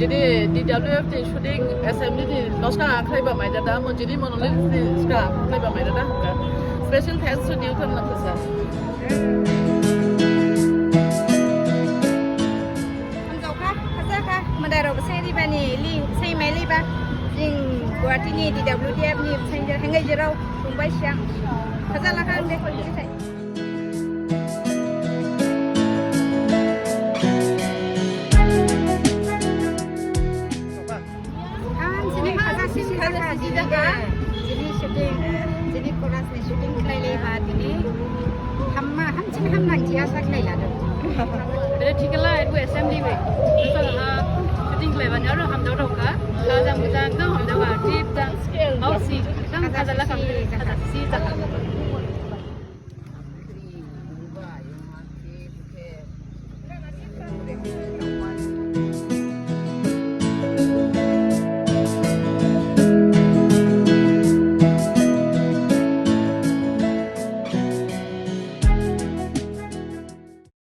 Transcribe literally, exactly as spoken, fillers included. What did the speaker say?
Dini D W F ni shooting assembly ni noska ang khlaiba maidada, mo jini monolith ni ska ang khlaiba maidada, special thanks to Newton Langthasa. Hamjaokha, khajakha, madai rao bsai ribani, ili bsai mai liba, jing Guwahati ni D W D F ni bsai jer hengai jerao, bungbai siang. Khajalakha ang de, Ang jini khaja sisi jakha, jini shooting, jini chorus ni shooting khlailaiba dini. Hamma, hamsin hamnang jiya sa khlailadu. Bere thikhala ebu assembly we. Shooting khlaiba ni aro hamdao daokha. Khaja mujang dong hamdao ba. Tip jang. Ausi. Dang khaja lakha. Khaja sisi jakha.